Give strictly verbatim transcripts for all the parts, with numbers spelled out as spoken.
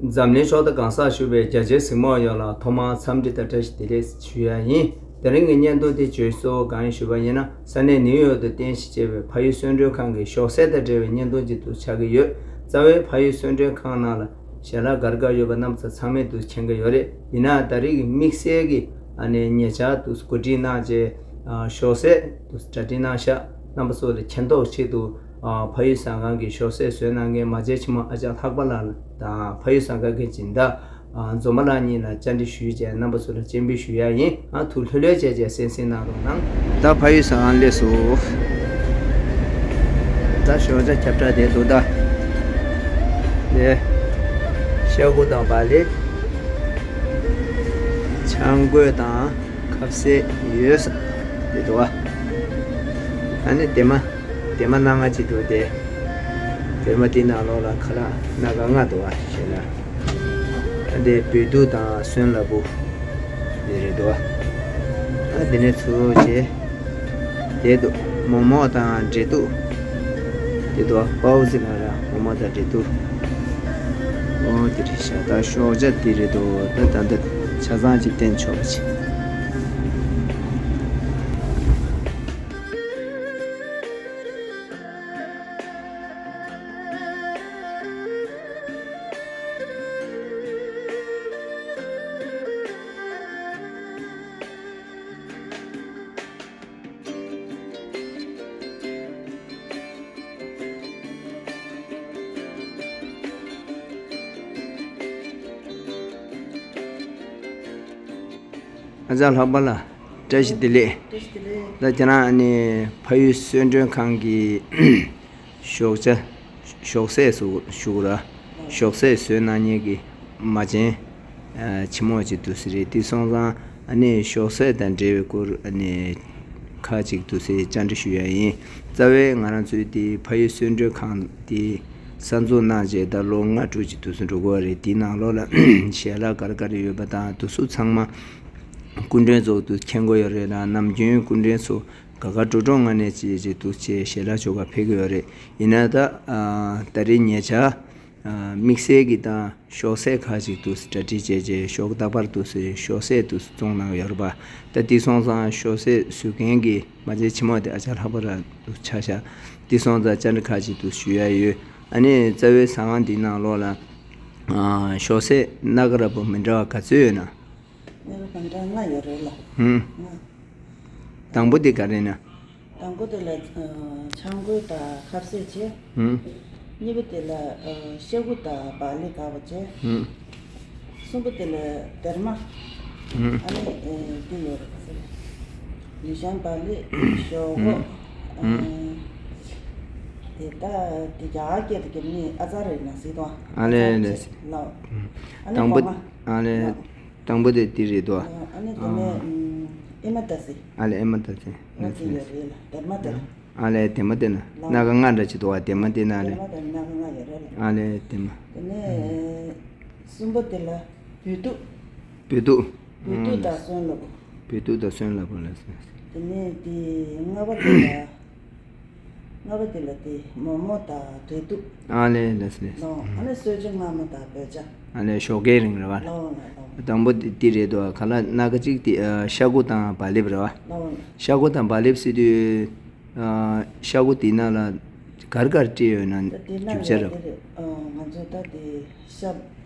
འཛམ་གླིང་ཕྱོགས་མཐའ་གང་སར་བཞུགས་པའི་རྒྱ་ཆེའི་གཟིགས་མོ་བ་ཡོངས་ལ་ཐོག་མར་འཚམས་འདྲི་དང་བཀྲ་ཤིས་བདེ་ལེགས་ཞུ་ཡ་ཡིན། དེ་རིང་གི་བརྙན་ཐུང་དེ་བརྗོད་གཞི་གཙོ་བོ་གང་ཡིན་ཞུས་པ་ཡིན་ན། ས་གནས་ནིའུ་ཡོག་ཏུ་རྟེན་གཞི་བྱས་པའི་ཕ་ཡུལ་གསོལ་མགྲོན་ཁང་གི་ཞོགས་ཟས་དང་འབྲེལ་བའི་བརྙན་ཐུང་ཅིག་ཏུ་ཆགས་ཀྱི་ཡོད། རྩ་བའི་ཕ་ཡུལ་གསོལ་མགྲོན་ཁང་ནང་ལ་ཞལ་ལག་ག་རེ་ག་རེ་ཡོད་པ་རྣམ་པ་ཚོ་ཚང་མས་ཏུ་མཁྱེན་གྱི་ཡོད་རེད། ཡིན་ནའང་ད་རེས་ཀྱི་དམིགས་བསལ་གྱི་ཨ་ནི་ཉེ་ཆར་དུ་གོ་སྒྲིག་གནང་རྗེས་ཞོགས་ཟས་དུ་གྲ་སྒྲིག་གནང་ཤག་རྣམ་པ་ཚོ་ལ་མཁྱེན་རྟོགས་ཆེད་དུ་ཨ་ཕ་ཡུལ་ཟ་ཁང་གི་ཞོགས་ཟས་བཟོས་གནང་མཁན་མ་བྱན་ཆེན་མོ་ཨ་ཅག་ལྷག་པ་ལགས་དང་ཕ་ཡུལ་ཟ་ཁང་གི་སྦྱིན་བདག་ཨ་འཛོམས་པ་ལགས་གཉིས་ལ་བཅར་འདྲི་ཞུས་རྗེས་རྣམ་པ་ཚོ་ལ་སྤྱན་འབུལ་ཞུ་ཡ་ཡིན། ཨ་ཐུགས་ལྷོད་ལྷོད་བྱས་རྗེས་གསན་གཟིགས་གནང་རོགས་གནང་། ད་ཕ་ཡུལ་ཟ་ཁང་སླེབས་སོང་། ད་ཞོགས་ཇ་ཁྱབ་བསྒྲགས་དེ་འདུག་ད། དེ་ཤ་ཁུ་དང་བག་ལེབ། ཆང་གོས་དང་ཁ་ཟས་ཡོད་ས་དེ་འདུག་ཨ། ཨ་ནི་དེ་མ། དེ་མ་སྣ་ལྔ་ཅིག་འདུག་སྟེ། དེ་མ་དེ་ནང་ལོགས་ལ་ཁ་ལག་སྣ་ཁ་ལྔ་འདུག་བ་ཞེ་ལ། ཨ་འདི་བོད་ཐུག་དང་སོན་ལ་བུ། འདི་རེད་འདུག་བ། ཨ་འདི་ནས་ཚུར་བྱས། དེ་འདུག་མོག་མོག་དང་འབྲས་ཐུག་དེ་འདུག་བ། པའོ་ཙི་ལ་ར་མོག་མོག་དང་འབྲས་ཐུག་ཨོ་དེ་རེད་ཤག་ད་ཞོགས་ཇ་དེ་རེད་འདུག་ད་ད་འདི་ཆ་ཚང་ཅིག་བསྟན་ཆོག་པ་ཅིག་ཨ་ཅག་ལྷག་པ་ལགས་བཀྲ་ཤིས་བདེ་ལེགས། བཀྲ་ཤིས་བདེ་ལེགས། ད་ཁྱེད་རང་ཨ་ནི་ཕ་ཡུལ་གསོལ་མགྲོན་ཁང་གི་ཞོགས་ཇ། ཞོགས་ཟས་སུ་ཞུ་གི་ར། ཞོགས་ཟས་བཟོས་གནང་མཁན་གྱི་མ་བྱན་ཆེན་མོ་ཅིག་འདུག་སེ་རེད། དེ་སོང་ཙང་ཨ་ནི་ཞོགས་ཟས་དང་འབྲེལ་བའི་སྐོར་ཨ་ནི་ཁག་ཅིག་འདུག་སེ་བཅར་འདྲི་ཞུ་ཡ་ཡིན། རྩ་བའི་ང་རང་ཚོའི་དེ་ཕ་ཡུལ་གསོལ་མགྲོན་ཁང་དེ་གསར་འཛུགས་གནང་རྗེས་ད་ལོ་ལྔ་དྲུག་ཅིག་འདུག་སེ་འགྲོ་གི་ཡོད་རེད། དེའི་ནང་ལོགས་ལ་ཞལ་ལག་ག་རེ་ག་རེ་ཡོད་པ་དང་དེ་ཚོ་ཚང་མ་སྐུ་མགྲོན་ཚོ་འདུག་མཁྱེན་གྱི་ཡོད་རེད་ལ། ནམ་རྒྱུན་སྐུ་མགྲོན་ཚོ་དགའ་དགའ་སྤྲོ་སྤྲོ་ངང་ནས་ཅིག་ཅིག་འདུག་སེ་ཞལ་ལག་མཆོད་གར་ཕེབས་ཀྱི་ཡོད་རེད། ཡིན་ན་ད་ཨ་ད་རེས་ཉེ་ཆར་ཨ་དམིགས་བསལ་གྱི་དང་ཞོགས་ཟས་ཁག་ཅིག་འདུག་སེ་གྲ་སྒྲིག་བྱས་རྗེས་ཞོགས་རྟག་པར་འདུག་སེ་ཞོགས་ཟས་འདུག་སེ་བཙོང་གནང་ཡོད་རེད་པ། ད་དེ་སོང་ཙང་ཞོགས་ཟས་བཟོ་མཁན་གྱི་མ་བྱན་ཆེན་མོ་དེ་ཨ་ཅག་ལྷག་པ་ར་འདུག་ཆགས་ཤག་དེ་སོང་ཙང་བཅར་འདྲི་ཁག་ཅིག་འདུག་ཞུ་ཡ་ཡོད། ཨ་ནི་རྩ་བའི་ཟ་ཁང་འདིའི་ནང་ལོགས་ལ་ཨ་ཞོགས་ཟས་སྣ་ཁ་ར་བོ་མི་འདྲ་བ་ག་ཚོད་ཡོད་ན། སྣ་ཁ་གང་འདྲ་ལྔ་ཡོད་རེད་ལ། ཧུམ། ལྔ། དང་པོ་དེ་ག་རེ་ན། དང་པོ་དེ་ལ་ཨ་ཆང་གོས་དང་ཁ་ཟས་བྱས། ཧུམ། གཉིས་པ་དེ་ལ་ཨ་ཤ་ཁུ་དང་བག་ལེབ་དཀར་པོ་བྱས། ཧུམ། གསུམ་པ་དེ་ལ་སྡེར་མ། ཧུམ། ཨ་ནི་ཨ་དེ་ཡོད་རེད་ཟེར། ཡུལ་ཤང་བག་ལེབ་ཞོག་ཁོག་ཧུམ། ཨ་དེ་ད་དེ་རྒྱ་གར་སྐད་དུ་རྒྱབ་ནི་ཨ་ཙར་རེད་ན་ཟེར་དང་། ཨ་ལེ་ཨ་ལེ། ལགས། ཨ་ནི་དང་པོ་གོང་མ། ཨ་ལེ། ལགས། དང་པོ་དེ་དེ་རེད་དོ། ཨ་ནི་དེ་ནས་ཨེ་མ་ད་སི། ཨ་ལེ་ཨེ་མ་ད་སི། ཨ་དེ་ཡོད་རེད་ལ། སྡེར་མ་དེ་ལ། ཨ་ལེ་སྡེར་མ་དེ་ན། ལགས། སྣ་ཁ་ལྔ་འདྲ་ཅིག་འདུག་བ། སྡེར་མ་དེ་ན་ཨ་ལེ། སྡེར་མ་དེ་ན་སྣ་ཁ་ལྔ་ཡོད་རེད་ལ། ཨ་ལེ་སྡེར་མ། དེ་ནས་གསུམ་པ་དེ་ལ་བོད་ཐུག་བོད་ཐུག་བོད་ཐུག་དང་སོན་ལ་བུ། བོད་ཐུག་དང་སོན་ལ་བུ་ལ་སོན། དེ་ནས་དེ་ལྔ་པ་དེ་ལ། ལྔ་པ་དེ་ལ་དེ་མོག་མོག་དང་འབྲས་ཐུག་ཨ་ལེ་ལགས་ལགས། ལོ། ཨ་ནི་གསོལ་ཇ་མངར་མོ་དང་བོད་ཇ། ཨ་ལེ་ཞོགས་ཀའི་རིང་རེད་བ། ལོ་ལོ་ལོ། དང་པོ་དེ་དེ་རེད་དོ། ག་ལ་སྣ་ཁ་གཅིག་དེ་ཨ་ཤ་ཁུ་དང་བག་ལེབ་རེད་བ། ལོ་ལོ། ཤ་ཁུ་དང་བག་ལེབ་ཟེར་དུས་ཨ་ཤ་ཁུ་དེ་ནང་ལ་ག་རེ་ག་རེ་བྲིས་ཡོད་ན་ད་དེ་ནང་རྒྱུ་ཆ་ལ་རེད། དེ་རེད། ཨ་ང་ཚོ་ད་དེ་ཤ་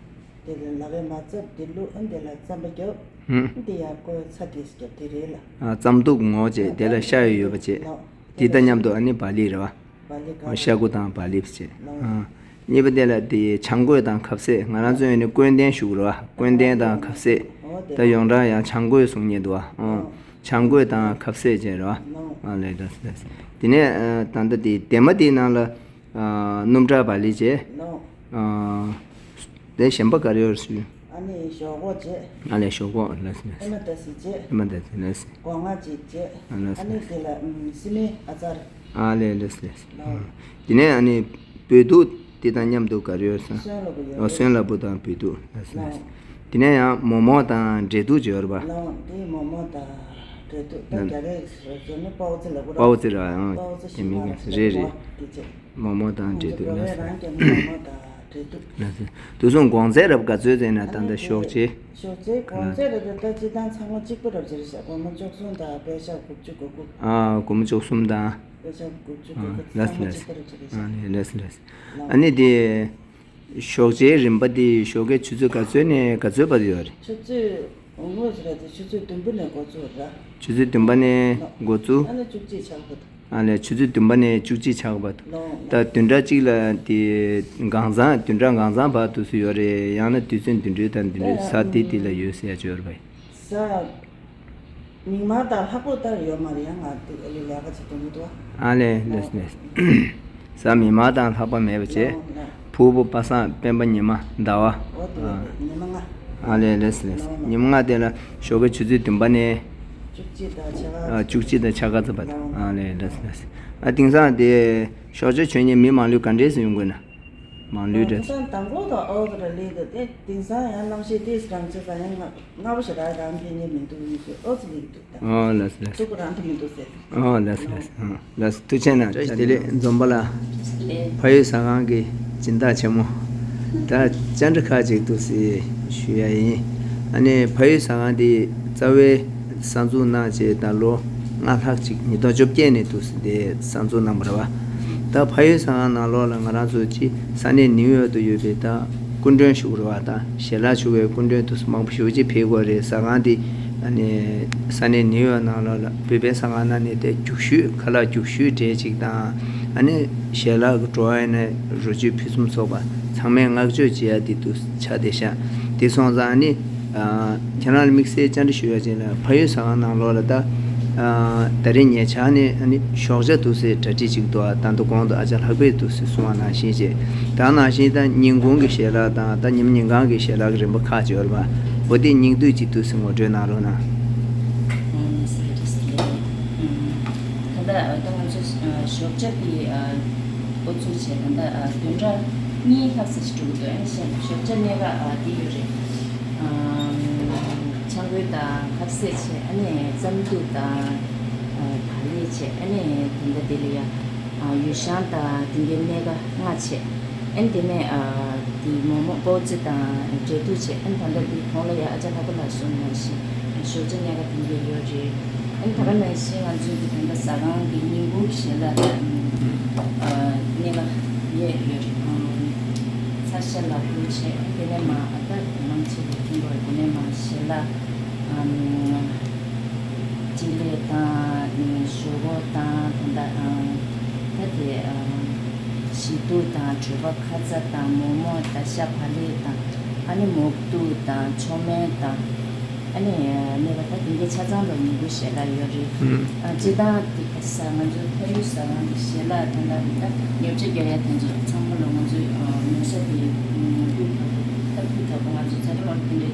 དེ་ལ་ལ་བའི་མ་རྩབ་དེ་བླུགས། ཨ་འདི་ལ་རྩམ་པ་རྒྱབ། ཧུམ། འདི་ཡར་བསྐོལ་ཚྭ་དེ་རྒྱབ་དེ་རེད་ལ། ཨ་རྩམ་ཐུག་ངོ་བྱས་དེ་ལ་ཤ་ཡོད་ཡོད་པ་བྱས། ལོ། དེ་དང་མཉམ་དུ་ཨ་ནི་བག་ལེབ་རེད་བ། བག་ལེབ་གང་། ཤ་ཁུ་དང་བག་ལེབ་བྱས། ལོ། ཨ། གཉིས་པ་དེ་ལ་དེ་ཆང་གོས་དང་ཁ་ཟས། ང་རང་ཚོ་ཡོད་ནི་ཀོན་ཏན་ཞུ་གི་རེད་བ། ཀོན་ཏན་དང་ཁ་ཟས། ཨོ་དེ། ད་ཡོངས་གྲགས་ཡང་ཆང་གོས་གསུང་མཁན་འདུག་བ། ཨོ། ཨོ། ཆང་གོས་དང་ཁ་ཟས་བྱས་རེད་བ། ལོ། ཨ་ལེ་ད་ད། དེ་ནས་ཨ་ད་ལྟ་དེ་སྡེར་མ་དེའི་ནང་ལ་ཨ་སྣུམ་ཁྲག་བག་ལེབ་བྱས། ལོ། ཨ་དེ་གཞན་པ་ག་རེ་ཡོད་ཞུ། ཨ་ནི་ཞོག་ཁོག་བྱས། ཨ་ལེ་ཞོག་ཁོག་ལགས་ལགས། ཨེ་མ་ད་སི་བྱས། ཨེ་མ་ད་སི་ལགས། སྒོ་ང་གཅིག་བྱས། ཨ་ལགས། ཨ་ནི་དེ་ལ་ཨམ་སི་མེ་ཨ་ཙར། ཨ་ལེ་ལགས་ལགས། ལོ། དེ་ནས་ཨ་ནི་བོད་ཐུག་དེ་དང་མཉམ་དུ་ག་རེ་ཡོད་ཟེར། སོན་ལ་བུ་ཡོད། ཨོ་སོན་ལ་བུ་དང་བོད་ཐུག་ལགས་ལགས། ལོ། དེ་ནས་ཡང་མོག་མོག་དང་འབྲས་ཐུག་ཅིག་ཡོད་རེད་པ། ལོ། དེ་མོག་མོག་དང་འབྲས་ཐུག་ད་ལ། རྒྱ་རེད་ཟེར་ནི་པའོ་ཙི་ལ་བུ་ར། པའོ་ཙི་ར། ཨང་། པའོ་ཙི་ཞིག་དེ་མིན་གྱི་རེད་རེད། དེ་བྱས། མོག་མོག་དང་འབྲས་ཐུག་ལགས་ལགས། རང་གི་མོག་མོག་དང་ རེད་འདུག་ལགས་སོ། དུས་གསུམ་གོང་ཚད་རབ་ག་ཚོད་ཟེར་ན་ད་ལྟ་ཞོགས་ཇའི། ཞོགས་ཇའི་གོང་ཚད་རེད་འདུག་ད་སྤྱིར་བཏང་ཚང་མ་གཅིག་པ་རབ་ཅིག་རེད་ཤག་སྒོར་མོ་བཅུ་གསུམ་དང་པད་ཤག་དགུ་བཅུ་གོ་དགུ། ཨ། སྒོར་མོ་བཅུ་གསུམ་དང་། པད་ཤག་དགུ་བཅུ་གོ་དགུ་ཨ། ཚང་མ་ལགས་སོ་ལགས་གཅིག་པ་རབ་ཅིག་རེད་ཤག་ཨ་ནི་ལགས་སོ་ལགས་སོ། ཨ་ནི་དེ། ཞོགས་ཇའི་རིམ་པ་དེ་ཞོགས་ཀའི་ཆུ་ཚོད་ག་ཚོད་ནས་ག་ཚོད་བར་དུ་ཡོད་རེད། ཆུ་ཚོད་འོང་ངོ་ཟེར་ཏེ་ཆུ་ཚོད་བདུན་པ་ནས་འགོ་ཚུགས་ར། ཆུ་ཚོད་བདུན་པ་ནས་འགོ་ཚུགས། ཨ་ལས་བཅུ་གཅིག་ཆགས་པ་དང་། ཨ་ལས་ཆུ་ཚོད་བདུན་པ་ནས་བཅུ་གཅིག་ཆགས་པ་དང་། ལོ། ད་བདུན་ཕྲག་གཅིག་ལ་དེ་གང་ཚང་བདུན་ཕྲག་གང་ཚང་བར་དུ་སུ་ཡོད་རེད། ཡང་ན་དུས་ཚོད་བདུན་ཕྲག་དང་བདུན་ཕྲག་གཟའ་དེ་དེ་ལ་ཡོད་ཟེར་ཡ་ཅིག་ཡོད་རེད་པས། གཟའ། མིག་དམར་དང་ལྷག་པོ་ལྟར་ཡོད་མ་རེད། ཡང་ང་དེ་ལས་ཀ་བྱེད་དུ་མི་འདུག་ཨ་ལས་ལས་ལས། གཟའ་མིག་དམར་དང་ལྷག་པ་མེད་པ་བྱས། ལོ། ཕུར་བུ་པ་སངས་སྤེན་པ་ཉི་མ་ཟླ་བ། འོ་དེ་ཨ། ཉི་མ་ལྔ། ཨ་ལས་ལས་ལས། ལོ། ཉི་མ་ལྔ་དེ་ལ་ཞོགས་ཀའི་ཆུ་ཚོད་བདུན་པ་ནས། བཅུ་གཅིག་དང་ཕྱེད་ཀ། ཨ། བཅུ་གཅིག་དང་ཕྱེད་ཀ་ཙམ་བར་དུ། ལོ། ཨ་ལས་ལས་ལས། ཨ་དེང་སང་དེ་ཞོགས་ཇ་མཆོད་མཁན་མི་མང་ལོས་ག་འདྲས་སེ་ཡོང་དགོས་ན། མང་ལོས་འདྲ། དེང་སང་དང་པོ་དང་ཨོ་ཙི་ར་ལི་དང་དེ་དེང་སང་ཡང་གནམ་གཤིས་ཏིས་རང་ཆེ་ས་ཡང་ང་སྔ་པོ་ཞེ་དྲག་རང་ཕན་ཉེ་མི་འདུག་ཡིན་ཚོད་ཨོ་ཙི་ལི་འདུག་ད། ཨོ་ལགས་སོ་ལགས་སོ། ཐུག་པ་རང་དུ་མི་འདུག་ཟེར། ཨོ་ལགས་སོ་ལགས་སོ། ཨོ་ལགས་སོ། ཐུགས་རྗེ་གནང་། བཀྲ་ཤིས་བདེ་ལེགས། འཛོམས་པ་ལགས། ལགས། ཕ་ཡུལ་ཟ་ཁང་གི་སྦྱིན་བདག་ཆེན་མོ། ད་བཅར་འདྲི་ཁག་ཅིག་འདུག་སེ་ཞུ་ཡ་ཡིན། ཨ་ནི་ཕ་ཡུལ་ཟ་ཁང་འདི་རྩ་བའི་གསར་འཛུགས་གནང་བྱས་ད་ལོ་ལྔ་ལྷག་ཅིག་ཉིས་སྟོང་བཅོ་བརྒྱད་ནས་འདུག་སེ་དེ་གསར་འཛུགས་གནང་བ་རེད་བ། ད་ཕ་ཡུལ་ཟ་ཁང་ནང་ལོགས་ལ་ང་རང་ཚོ་ཅིག་ས་གནས་ནིའུ་ཡོག་ཏུ་ཡོད་པའི་ད་སྐུ་མགྲོན་ཞུ་དགོས་རེད་བ། ད་ཞལ་ལག་ཞུ་བའི་སྐུ་མགྲོན་དུ་མང་པོ་ཞེ་པོ་ཅིག་ཕེབས་ཀྱི་ཡོད་རེད། ཟ་ཁང་འདི་ཨ་ནི་ས་གནས་ནིའུ་ཡོག་ནང་ལོགས་ལ་བོད་པའི་ཟ་ཁང་ནང་ནས་དེ་རྒྱུགས་ཤོས་ཁ་ལག་རྒྱུགས་ཤོས་གྲས་ཅིག་དང་། ཨ་ནི་ཞལ་ལག་གི་བྲོ་བ་ཡིན་ན་རོ་བཅུད་ཕུན་སུམ་ཚོགས་པ་ཚང་མས་བསྔགས་བརྗོད་བྱེད་ཡ་དེ་དུ་ཆགས་བསྡད་ཤག་དེ་སོང་ཙང་ཨ་ནི་ཨ་ཁྱེད་རང་ལ་དམིགས་བསལ་བཅར་འདྲི་ཞུ་ཡ་ཅིག་ལ་ཕ་ཡུལ་ཟ་ཁང་ནང་ལོགས་ལ་ད་ཨ་ད་རེས་ཉེ་ཆར་ནས་ཨ་ནི་ཞོགས་ཇ་འདུག་སེ་གྲ་སྒྲིག་ཅིག་འདུག་ཨ་ད་ལྟ་གོང་དུ་ཨ་ཅག་ལྷག་པས་འདུག་སེ་གསུངས་པ་ནང་བཞིན་བྱས། ད་ནང་བཞིན་ད་ཉིན་གུང་གི་ཞལ་ལག་དང་ད་ཉིན་ཉིན་གང་གི་ཞལ་ལག་གི་རིམ་པ་ཁག་ཅིག་ཡོད་རེད་པ། འོ་དེ་སྙིང་བསྡུས་ཅིག་འདུག་སེ་ངོ་སྤྲོད་གནང་རོགས་གནང་། ཨང་། ད་ལྟ་ང་ཚོ་ཞོགས་ཇ་དེ་འགོ་ཚུགས་བྱས་ད་ལྟ་བདུན་ཕྲག་གཉིས་ལྷག་ཙམ་ཞིག་འགྲོ་གི་འདུག་ཨ་ནི་ཞོགས་ཇ་གནས་ཁག་དེ་ཡོད་རེད། ཆང་ཁོལ་དང་ཁ་ཟས་བྱས། ཨ་ནི་རྩམ་ཐུག་དང་བག་ལེབ་བྱས། ཨ་ནི་དེ་འདྲ་དེ་ལ་ཡ་ཡུལ་ཤང་དང་དེ་འདྲའི་གནས་ཁག་ལྔ་བྱས། ཨ་ནི་དེ་ནས་ཨ་དེ་མོག་མོག་པོ་ཙི་དང་འབྲས་ཐུག་བྱས། ཨ་ནི་ད་ལྟ་དེ་གོང་ལ་ཡ་ཨ་ཅག་ལྷག་པ་ལགས་གསུངས་ནང་བཞིན་ཞོགས་ཇ་གནས་ཁག་དེ་འདྲ་ཡོད་རེད། ཨ་ནི་ད་ག་ནང་བཞིན་ང་ཚོའི་དེ་ད་ལྟ་ཟ་ཁང་གི་ཉིན་གུང་གི་ཞལ་ལག་དང་ཨ་གནས་ཁག་ཡོད་རེད། ཚ་ཤ་ལག་འབུད་བྱས། ཨ་ནི་དེ་ནས་མ་ཨ་ད་མང་ཆེ་བ་མཐུན་པ་དེ་ནས་མ་ཞལ་ལག་ཨམ། ཅིག་ལས་དང་ཞོག་ཁོག་དང་ད་ལྟ་ཨ་ད་དེ་ཨ་ཞི་དུག་དང་གྲོད་པ་ཁ་ཚ་དང་མོག་མོག་ད་ཤ་བག་ལེབ་དང་ཨ་ནི་མོག་ཐུག་དང་མཆོད་མེ་དང་ཨ་ནི་གནས་པ་ད་དེ་འདྲའི་ཆ་ཚང་ལ་ཉིན་གུང་ཞལ་ལག་ཡོད་རེད། ཨ་སྤྱིར་བཏང་དེ་ག་ས་ང་ཚོ་ཕ་ཡུལ་ཟ་ཁང་གི་ཞལ་ལག་དང་ད་ད་ཉོ་ཆ་རྒྱག་ཡ་དེ་ཚོ་ཚང་མ་ལ་ང་ཚོས་ཉོ་ས་དེ་སྤུས་དག་པོ་ད་སྤུས་དག་པོ་ང་ཚོ་ཚ་གྲང་དེ་འདྲའི་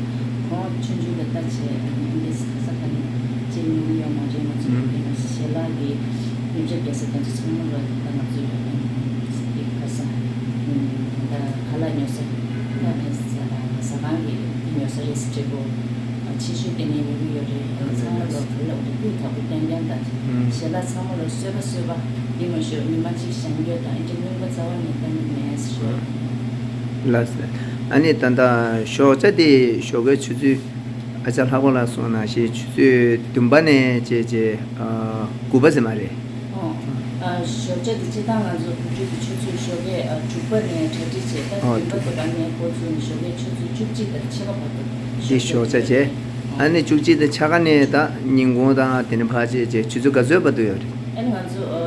གོང་ཆུང་ཆུང་ལ་ལྟ་བྱས་ཨིན་པས་ག་ས་ག་ནས་བྱས་མྱོང་གི་ཡོད་མ་རེད། ང་ཚོ་ཡང་ཞལ་ལག་གི་ཉོ་ཆ་རྒྱག་ས་དེ་ཚོ་ཚང་མ་ལ་ད་ང་ཚོ་ཡང་དེ་ག་ས་ད་ཁ་ལག་ཉོ་ས་ད་ཟ་ཁང་གི་ཉོ་ས་རེད་ཟེར་བྲིས་པོ། ཆེ་ཤོས་དེ་ནས་ཡོང་གི་ཡོད་རེད། ཚང་མ་ལོ་ག་ལ་འོ་དེ་སྤུས་དག་པོ་ཏན་ཏན་དང་། ཞལ་ལག་ཚང་མ་ལོ་བཟོས་པ་བཟོས་པ་ཡིན་མ་ཤོག་ཉི་མ་གཅིག་བཞེངས་རྒྱུ་དང་ཨེ་འདྲ་རྙིང་པ་རྩ་བ་ནས་གཏན་ནས་མེད་ཟེར་ཤོག་ལགས་སོ། ཨ་ནི་ད་ལྟ་ཞོགས་ཇ་དེ་ཞོགས་ཀའི་ཆུ་ཚོད་ཨ་ཅག་ལྷག་པ་ལགས་གསུངས་ནང་བཞིན་ཆུ་ཚོད་བདུན་པ་ནས་བྱས་བྱས་དགུ་པ་ཟེར་མ་རེད། ཨོ། ཨ་ཞོགས་ཇ་འདི་སྤྱིར་བཏང་ང་ཚོ་བོད་ཕྲུག་གི་ཆུ་ཚོད་ཞོགས་ཀའི་ཨ་དྲུག་པ་ནས་གྲ་སྒྲིག་བྱས། ད་བདུན་པ་དེ་ག་ནས་འགོ་བཙུགས་ནས་ཞོགས་ཀའི་ཆུ་ཚོད་བཅུ་གཅིག་དང་ཕྱེད་ཀ་བར་དུ་འདི་ཞོགས་ཇ་བྱས། ཨ་ནི་བཅུ་གཅིག་དང་ཕྱེད་ཀ་ནས་ད་ཉིན་གུང་དང་དེ་ནས་ཕར་བྱས་བྱས་ཆུ་ཚོད་ག་ཚོད་བར་དུ་ཡོད་རེད། ཨ་ནི་ང་ཚོ་ཨ་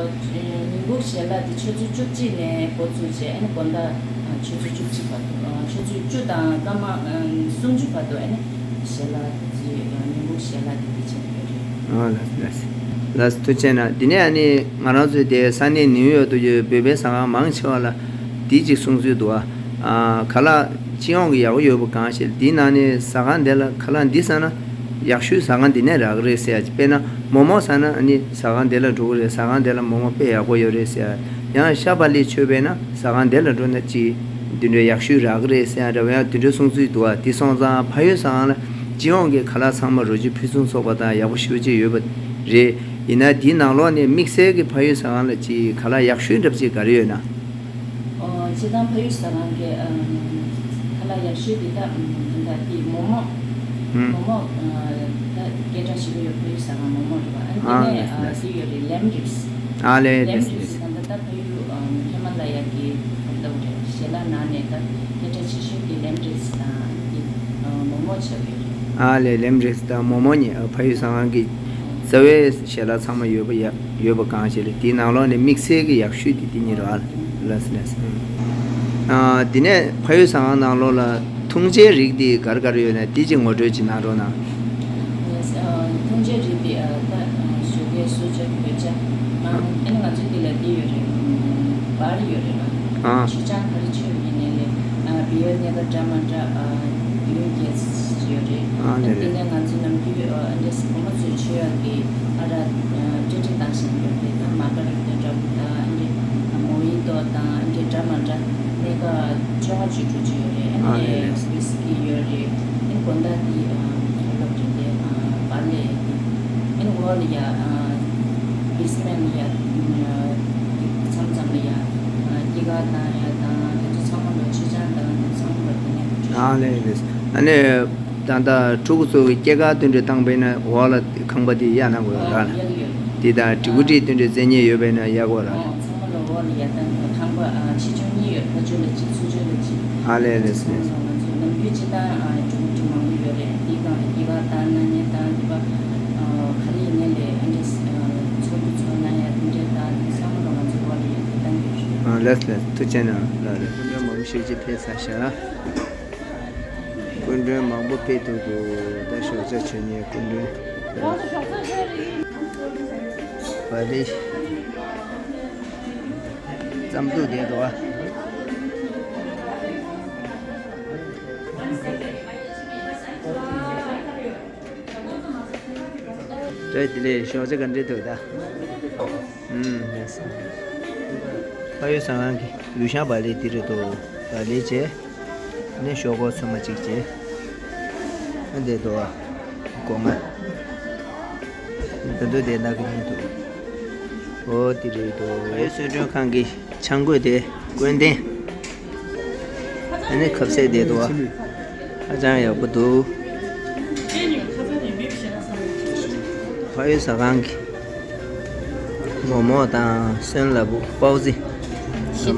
ཉིན་གུང་ཞལ་ལག་དེ་ཆུ་ཚོད་བཅུ་གཅིག་ནས་འགོ་བཙུགས་བྱས། ཨ་ནི་དགོང་དག་ཨ་ཆུ་ཚོད་བཅུ་གཅིག་བར་དུ། ཨ་ཆུ་ཚོད་བཅུ་དང་སྐར་མ་ཨ་སུམ་ཅུ་བར་དུ་ཨ་ནི་ཞལ་ལག་དེ་ཨ་ཉིན་གུང་ཞལ་ལག་དེ་དེ་བྱས་ཡོད་རེད། ཨ་ལགས་ལགས་ལགས་ཐུགས་རྗེ་གནང་། འདི་ནས་ཨ་ནི་ང་རང་ཚོའི་དེ་ས་གནས་ནིའུ་ཡོག་ཏུ་ཡོད་བོད་པའི་ཟ་ཁང་མང་ཆེ་བ་ལ་འདི་གཅིག་གསུང་ཚུལ་འདུག་ཨ། ཨ་ཁ་ལག་སྤྱི་ཡོངས་ཀྱི་ཡག་པོ་ཡོད་པ་གང་ཞིག་འདིའི་ནང་ནས་ཟ་ཁང་དེ་ལ་ཁ་ལག་འདི་ཟ་ན་ཡག་ཤོས་ཟ་ཁང་འདི་ནས་རག་གི་རེད་ཟེར་ཡ་ཅིག་དཔེར་ན་མོག་མོག་ཟ་ན་ཨ་ནི་ཟ་ཁང་དེ་ལ་འགྲོ་གི་རེད། ཟ་ཁང་དེ་ལ་མོག་མོག་དཔེ་ཡག་པོ་ཡོད་རེད་ཟེར་ཡ། ཡང་ཤ་བག་ལེབ་མཆོད་པས་ན་ཟ་ཁང་དེ་ལ་འགྲོ་ན་ཅིག་འདི་འདྲའི་ཡག་ཤོས་རག་གི་རེད་ཟེར་ཡ་འདྲ་བ་ཡང་འདི་འདྲའི་གསུང་ཚུལ་འདུག་ཨ། འདི་སོང་ཙང་ཕ་ཡུལ་ཟ་ཁང་ལ་སྤྱི་ཡོངས་ཀྱི་ཁ་ལག་ཚང་མ་རོ་བཅུད་ཕུན་སུམ་ཚོགས་པ་དང་ཡག་པོ་ཞེ་པོ་ཅིག་ཡོད་པ་རེད། ཡིན་ན་འདིའི་ནང་ལོགས་ནས་དམིགས་བསལ་གྱི་ཕ་ཡུལ་ཟ་ཁང་ལ་ཅིག་ཁ་ལག་ཡག་ཤོས་འདྲ་པོ་ཅིག་ག་རེ་ཡོད་ན། ཨོ་ སྤྱིར་བཏང་ཕ་ཡུལ་ཟ་ཁང་གི་ཨམ་ཁ་ལག་ཡག་ཤོས་དེ་ད་ཨམ་ད་དེ་མོག་མོག་ཧུམ། མོག་མོག་ཨ་ད་སྐད་གྲགས་ཆེ་པོ་ཡོད། ཕ་ཡུལ་ཟ་ཁང་མོག་མོག་རེད་པ། ཨ་ནི་དེ་ཨ་ནས་ལེས་ཨ་ལེས། དེ་ཡོད་རེད། ལེམ་རིབས། ཨ་ལེ་ལེམ་ལེས་རིབས་ལེས། ད་ད་ད་ཕ་ཡུལ་ཨམ་ཧི་མ་ལ་ཡ་གི་ད་ལྟ་བ་རེད། ཞལ་ལག་ནང་ནས་ད་སྐད་གྲགས་ཆེ་ཤོས་དེ་ལེམ་རིབས་དང་དེ་ཨ་མོག་མོག་བྱས་པ་ཡོད་རེད། ཨ་ལེ་ལེམ་རིབས་དང་མོག་མོག་གཉིས་ཨ་ཕ་ཡུལ་ཟ་ཁང་གི་རྩ་བའི་ཞལ་ལག་ཚང་མ་ཡོད་པ་ཡ་ཡོད་པ་གང་ཞིག་རེད། དེའི་ནང་ལོགས་ནས་དམིགས་བསལ་གྱི་ཡག་ཤོས་དེ་དེ་གཉིས་རེད། ཨ་ལེས་ལེས། ཨ་དེ་ནས་ཕ་ཡུལ་ཟ་ཁང་ནང་ལོགས་ལ་འཐུང་ཆའི་རིགས་དེ་ག་རེ་ག་རེ་ཡོད་ན་དེ་ཅིག་ངོ་སྤྲོད་ཅིག་གནང་རོགས་གནང་། ཡེས། ཨ་འཐུང་ཆའི་རིགས་དེ་ཨ་ད་ཨ་ཞོགས་ཀས་གསོལ་ཇ་གོས་ཆ། ཨ་ཨ་ནི་ང་ཚོའི་འདི་ལ་འདི་ཡོད་རེད། ཨམ་བར་ཡོད་རེད་པ། ཨ་ཆུ་ཆང་ག་རེ་མཆོད་ཡིན་ནའི་ལས་ཨ་བི་ཡར་སྣ་ཁ་འདྲ་མི་འདྲ་ཨ་ཡོད་རྒྱས་ཡོད་རེད། ཨ་ཨ་ནི་ལས་དེ་རེད། ནས་ང་ཚོ་ནམ་རྒྱུན་ཨ་འདྲས་བུ་མོ་ཚོས་མཆོད་ཡག་གི་ཨ་ར་ཨ་སྤྲེལ་སྤྲེལ་བཏང་བཞིན་ཡོད་རེད། ད་མ་ཀ་ར་དེ་འདྲ་པོ་དང་ཨ་འདྲས་མོ་ཡི་ཏོ་དང་ཨ་འདྲས་འདྲ་མི་འདྲ་སྣ་ཁ་བཅོ་ལྔ་བཅུ་དྲུག་ཅིག་ཡོད་རེད། ཨ་ཨ་ནི་ནས་ལས། ཝིས་ཀི་ཡོད་རེད། ཨ་ནི་དགོང་དག་འདི་ཨ་ཁ་ལག་རེད་དེ་ཨ་བ་ལེ་ཨ་ནི་འོག་ལ་ཡ་ཨ་བེ་སི་མེན་ལ་ཡ་ཨ་མཚམས་མཚམས་ལ་ཡ་ཨ་སྐྱེས་སྐར་བཏང་ཡ་དང་དེ་ཚོ་ཚང་མ་ལ་ཆུ་ཆང་དང་དེ་ཚང་མ་ལ་དེ་ནས་ཨ་ལེ་ལེ། ཨ་ནི་ད་ལྟ་ཕྲུ་གུ་ཚོ་གི་སྐྱེས་སྐར་སྟོན་དུས་བཏང་པས་ན་འོག་ལ་ཁང་པ་དེ་གཡར་གནང་དགོས་ར། ཡ་ལ་ཡོད། དེ་དང་ཨ་ཊིག་ཊི་སྟོན་དུས་རྩེད་མཁན་ཡོད་པས་ན་གཡར་དགོས་ར། ཨ་ཚང་མ་ལ་འོག་ལ་ཡ་ད་ཁང་པ་ཨ་ཆེ་ཆུང་གཉིས་ཡོད། ཕ་ཆོས་ལ་གཅིག་ཚུར་ཆོས་ལ་གཅིག་ཨ་ལེ་ལེ་ལེ། ང་ཚོ་ནམ་རྒྱུན་སྤྱིར་བཏང་ཨ་ཊིག་ཊི་མང་པོ་ཡོད་རེད། དེའི་སྒང་ལ་སྐྱེས་སྐར་བཏང་གནང་མཁན་དང་དེ་པ་ཨ་ག་རེ་ཡིན་ནའི་ལས་ཨ་འདྲས་ཨ་ཚོགས་འདུ་ཚོགས་གནང་ཡ་དེ་འདྲས་དང་དེ་ཚང་མ་ལ་ང་ཚོ་འོག་ལ་ཡ་དེ་བཏང་གི་ཡོད་རེད། ཨ་ལེ་ལེ། ཐུགས་རྗེ་གནང་། ལགས་རེད། སྐུ་མགྲོན་མང་པོ་ཞིག་ཅིག་ཕེབས་ཚར་ཤག་སྐུ་མགྲོན་མང་པོ་ཕེབས་ཐུབ་འདུག་ད་ཞོགས་ཇ་མཆོད་མཁན་སྐུ་མགྲོན་བ་ལི་རྩམ་ཐུག་དེ་འདུག་ཨ། རེད། དེ་ལས་ཞོགས་ཇ་ག་འདྲས་འདུག་ད། ཨུམ། ལགས་སོ། ཕ་ཡུལ་ཟ་ཁང་གི་ཡུས་ཤང་བ་ལི་འདི་རེད་འདུག་བ་ལི་བྱས། ནས་ཞོག་ཁོག་ཚོད་མ་གཅིག་བྱས། ཨ་འདས་འདུག་ཨ། སྒོ་ང་། འདི་འདུག་དེ་ན་གི་ཡིན་འདུག་འོ་དེ་རེད་འདུག་ཕ་ཡུལ་གསོལ་མགྲོན་ཁང་གི་ཆང་གོས་དེ་སྐོན་ཏེ། ཨ་ནི་ཁབ་སེ་དེ་འདུག་ཨ། ཧ་ཅང་ཡག་པོ་འདུག་ཕ་ཡུལ་ཟ་ཁང་གི་མོག་མོག་དང་སོན་ལ་ཕུག་པའོ་ཙི།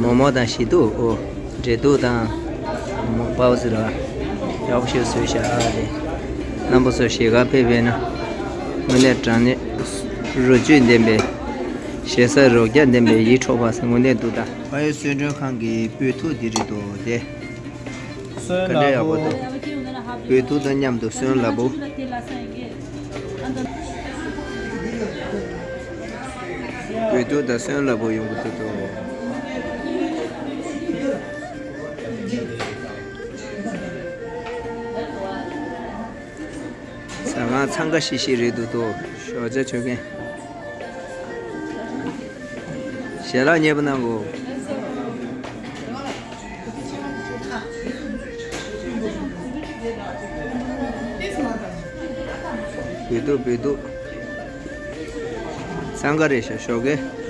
མོག་མོག་དང་ཞི་ཏུ། འོ། འབྲས་ཐུག་དང་མོག་པའོ་ཙི་ར། ཡག་པོ་ཞིག་བཟོས་ཤག་ཨ་རེ། རྣམ་པ་ཚོ་ཞལ་ཁ་ཕེབས་པས་ན། དངོས་གནས་དྲང་གནས་རོ་བཅུད་ལྡན་པའི། ཞེ་ས་རོ་བརྒྱ་ལྡན་པའི་ཡིད་འཕྲོག་པ་ཟེར་དངོས་གནས་འདུག་ད། ཕ་ཡུལ་གསོལ་མགྲོན་ཁང་གི་སྤོས་ཐུག་འདི་རེད་འདུག་སྟེ། ག་འདྲ་ཡག་པོ་འདུག་སྤོས་ཐུག་དང་མཉམ་དུ་སོན་ལ་ཕུག་སྤོས་ཐུག་དང་སོན་ལ་ཕུག་ཡོང་གི་འདུག་ཟ་ཁང་འཚང་ཁ་ཤིག་ཤིག་རེད་འདུག་ད་ཞོགས་ཇ་མཆོད་མཁན། ཞལ་ལག་མཉེས་པོ་གནང་གོ། སྤོས་ཐུག་སྤོས་ཐུག་འཚང་ཁ་རེད་ཤག་ཞོགས་ཀས།